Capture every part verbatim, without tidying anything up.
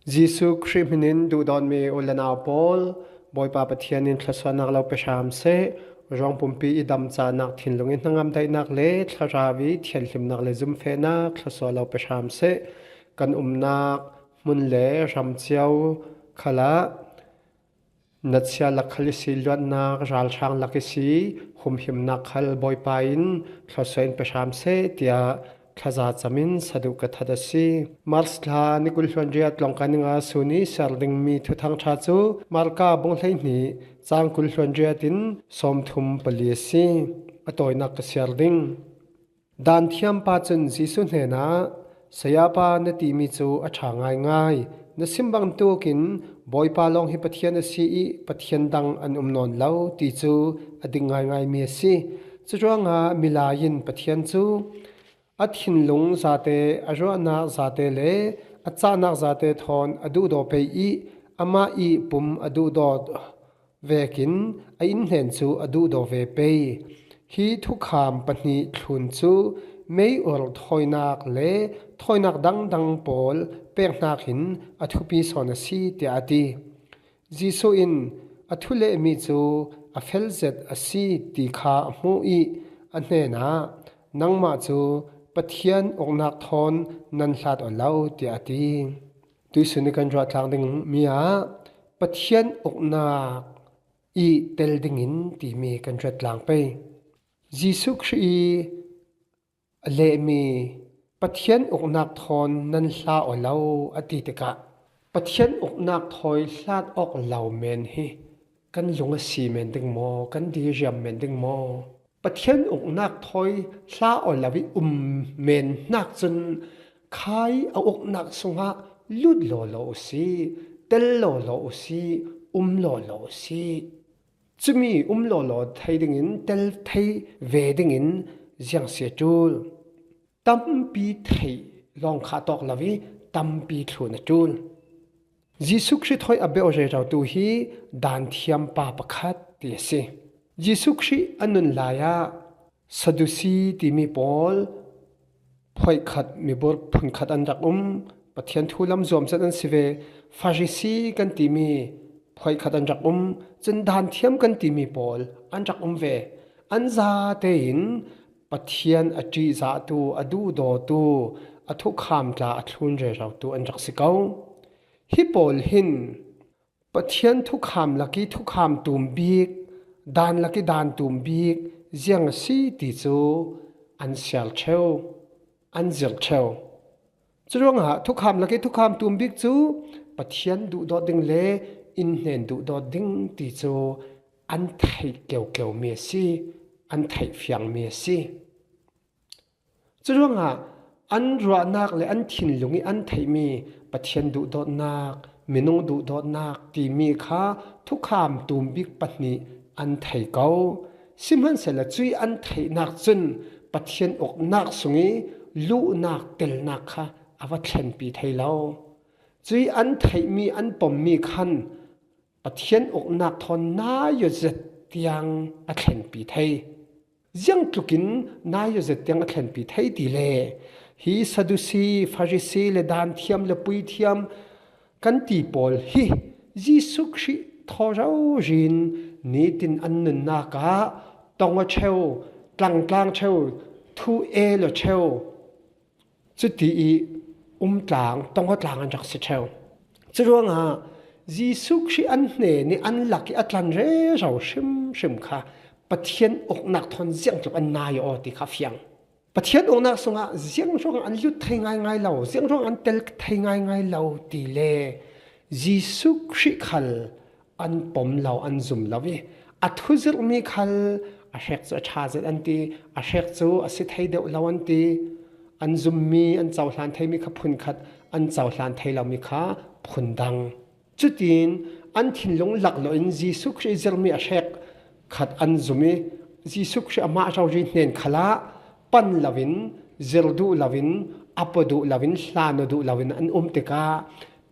Jesuh Khrih hminin duhdawtmi u le nau pawl, Bawipa Pathian in thluasuahnak lo pe hram seh. Ruang pumpi i damcahnak, thinlung i hnangam daihnak le thlarau i thianhlimnak le zumfehnak thluasuah lo pe hram seh. Kan umnak hmun le ram cio khalah natsia lak khal i si, luatnak ralhrang lak i si, humhimnak khal Bawipa in thluasuah in pe hram seh, tiah thlaza cam in saduh ka that a si. Mars thla ni kul hluan riat, tlawngkai ni nga sun i siar dingmi Thuthang ṭha cu Marka bung hleihnih cang kul hluan riat in sawmthum pali a si. A tawinak ka siar ding. Danthiam pa cun Jesuh hnenah, "Sayapa, na timi cu a ṭha ngaingai. Na sim bantukin Bawipa lawng hi Pathian a si i Pathian dang an um nawn lo ti cu a dik ngaingaimi a si. Curuangah milai in Pathian cu a thinlung zate, a ruahnak zate le a cahnak zate thawn a duhdaw pei i amah i pum a duhdaw vekin a innhnen cu a duhdaw ve pei. Hi thukham pahnih thlun cu meiur thawinak le thawinak dangdang pawl pek hnakin a thupi sawn a si," tiah a ti. Jesuh in a thulehmi cu a fel zet a si ti kha a hmuh i a hnenah, "Nangmah cu Pathian uknak thawn nan hlat aw lo," tiah a ti. Tuihsun i kan ruah tlang dingmi ah Pathian uknak i tel dingin timi kan ruat tlang pei. Jesuh Khrih i a lehmi, "Pathian uknak thawn nan hla aw lo," a ti tikah, Pathian uknak thawi hlat awk lo men hi kan lung a si men ding maw, kan diriam men ding maw? Pathian uknak thawi hla aw lo i um men hnak cun khai a uknak sungah lut lawlaw u si, tel lawlaw u si, um lawlaw u si. Cumi um lawlaw thei dingin, tel thei ve dingin ziang si a ṭul? Tampi theih lawng kha a tawk lo i tampi thlun a ṭul. Jesuh Khrih thawi a beuh rerotu hi danthiam pa pakhat ti a si. Jesuh Khrih a nun lai ah Sadusi timi pawl phuaikhat mibur phunkhat an rak um. Pathian thu lam zuam zet an si ve. Farisi kan timi phuaikhat an rak um. Cun danthiam kan timi pawl an rak um ve. An zatein Pathian a ṭihzahtu, a duhdawtu, a thukham tla a thlun rerotu an rak si ko. Hi pawl hin Pathian thukham lak i thukham tum bik, dan lak i dan tum bik ziang a si ti cu an siar ṭheu, an zirh ṭheu. Curuangah thukham lak i thukham tum bik cu Pathian duhdawt ding le innhnen duhdawt ding ti cu an theih keukeu mi a si, an theih fiangmi a si. Curuangah an ruahnak le an thinlung i an theihmi Pathian duhdawtnak, minung duhdawtnak timi kha thukham tum bik pahnih an thei ko. Sihmanhsehlaw cuih an theihnak cun Pathian uknak sung i luhnak, telnak kha a va thlenpi thei lo. Cuih an theihmi, an pommi khan Pathian uknak thawn nai aw zet tiang a thlenpi thei. Ziangtlukin nai aw zet tiang a thlenpi thei ti le, hi Sadusi, Farisi le danthiam le puithiam kan ti pawl hi Jesuh Khrih thaw rori in nitin an nunnak ah tong aw ṭheu, tlangtlang ṭheu, thu el aw ṭheu, cuti i um tlang, tong aw tlang an rak si ṭheu. Curuangah Jesuh Khrih an hnen i an lak i a tlan rero hrimhrim kha Pathian uknak thawn ziangtluk an nai aw ti kha a fiang. Pathian uknak sungah ziangruang an lut thei ngaingai lo, ziangruang an tel thei ngaingai lo ti le Jesuh Khrih khal an pom lo, an zum lo i a thuzirhmi khal a hrek cu a ṭha zet an ti, a hrek cu a si thei deuh lo an ti. An zummi, an cohlan theimi kha phunkhat, an cohlan thei lomi kha phundang. Cutin an thinlung laklawh in Jesuh Khrih zirhmi a hrek khat an zum i Jesuh Khrih amah rori hnen khalah pan loin, zir duh loin, a pua duh loin, hlan aw duh loin an um tikah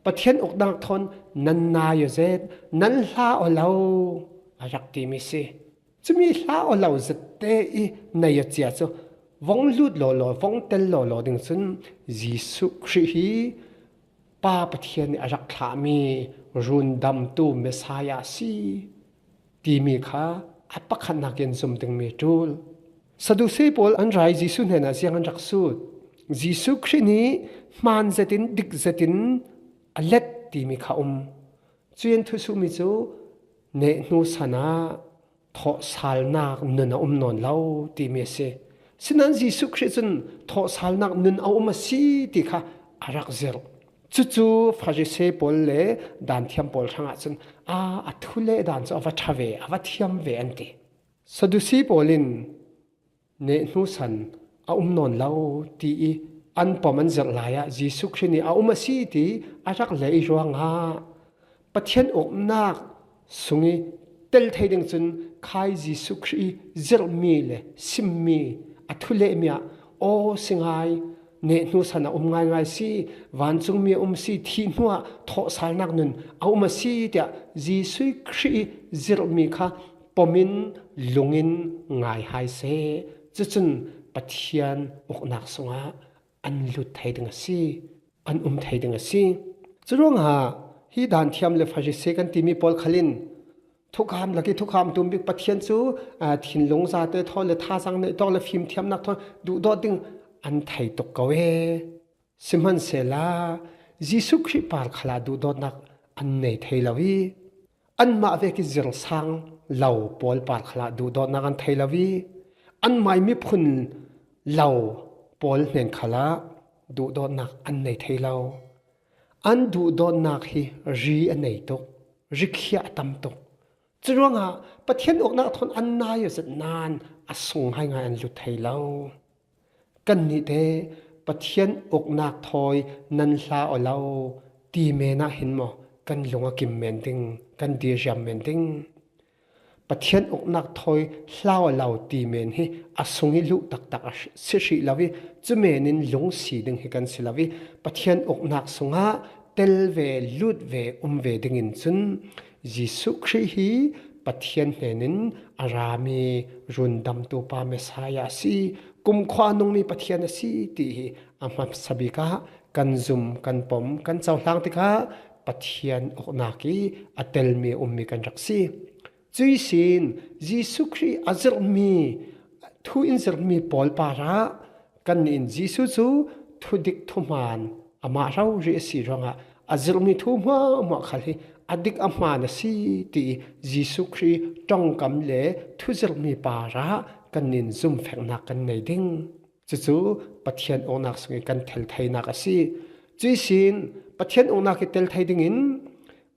Pathian uknak thawn nan nai aw zet, nan hla aw lo a rak timi si. Cumi hla aw lo zette i nei aw cia cu vong lut lawlaw, vong tel lawlaw ding cun Jesuh Khrih hi Pa Pathian nih a rak thlahmi rundamtu Messiah a si timi kha a pakhatnak in zum dingmi ṭul. Sadusi pawl an ra i Jesuh hnenah ziang an rak sut? Jesuh Khrih nih hmaan zetin, dik zetin a let timi kha um. Cuih an thusuhmi cu nehhnu san ah thawhsalnak nun a um nawn lo timi a si. Sinain Jesuh Khrih cun thawhsalnak nun a um a si ti kha a rak zirh. Cucu Farisi pawl le Daanthiam pawl hrangah cun, "A, a thuleh dan cu a va ṭha ve, a va thiam ve," an ti. Sadusi pawl in nehhnu san a um nawn lo ti i an pom an zirh lai ah Jesuh Khrih nih a um a si ti a rak leh i ruangah Pathian uknak sung i tel thei ding cun khai Jesuh Khrih i zirhmi le simmi a thulehmi ah, "Aw, si ngai, nehhnu san a um ngaingai si, vancungmi a um si, thih hnuah thawhsalnak nun a um a si," tiah Jesuh Khrih i zirhmi kha pom in, lung in ngai hai seh. Cucun Pathian uknak sungah an lut thei ding a si, an um thei ding a si. Curuangah hi Daanthiam le Farisi kan timi pawl khal in thukham lak i thukham tum bik Pathian cu, aa, thinlung zate thawn le thazaang neih tawk le fimthiamnak thawn duhdawt ding an thei tuk ko e. Sihmanhsehlaw Jesuh Khrih par khalah duhdawtnak an nei thei lo i, anmah vek i zirsang lo pawl par khalah duhdawtnak an thei lo i, anmah i miphun lo pawl hnen khalah duhdawtnak an nei thei lo. An duhdawtnak hi ri a nei tuk, rikhiah a tam tuk. Curuangah Pathian uknak thawn an nai aw zet nain a sung ngaingai an lut thei lo. Kannih te Pathian uknak thawi nan hla aw lo ti men ah hin maw kan lung a kim men ding, kan dirhiam men ding? Pathian uknak thawi hla aw lo ti men hi a sung i luh taktak a si hrih lo i, cu men in lung si ding hi kan si lo i, Pathian uknak sungah tel ve, lut ve, um ve dingin cun Jesuh Khrih hi Pathian hnen in a rami rundamtu pa Messiah a si, kumkhua a nungmi Pathian a si ti hi a hmasa bik ah kan zum, kan pom, kan cohlang tikah Pathian uknak i a telmi, a ummi kan rak si. Cuih sin Jesuh Khrih a zirhmi, thu in zirhmi pawl parah kannih in Jesuh cu thudik thuhmaan amah rori a si ruangah a zirhmi thu hmuahhmuah khal hi a dik a hmaan a si ti Jesuh Khrih ṭongkam le thuzirhmi parah kannih in zumfeknak kan nei ding. Cucu Pathian uknak sung i kan thil theinak a si. Cuih sin Pathian uknak i tel thei dingin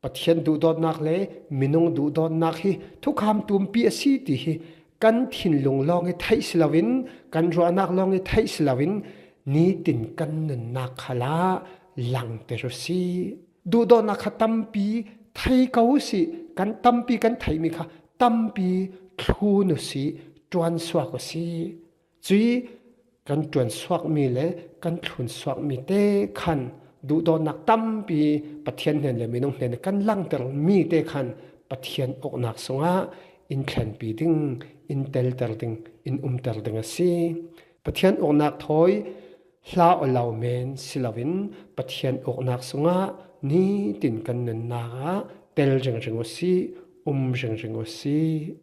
Pathian duhdawtnak le minung duhdawtnak hi thukham tumpi a si ti hi kan thinlung lawng i theih si loin, kan ruahnak lawng i theih si loin, nitin kan nunnak khalah langter u sih. Duhdawtnak kha tampi thei ko u sih, kan tampi kan theihmi kha tampi thlun u sih, ṭuansuak u sih. Cuih kan ṭuansuakmi le kan thlunsuakmi te khan duhdawtnak tampi Pathian hnen le minung hnen kan langtermi te khan Pathian uknak sungah in thlenpi ding, in telter ding, in umter ding a si. Pathian uknak thawi hla aw lo men si loin Pathian uknak sungah nitin kan nunnak ah tel ringring u sih, um ringring u sih.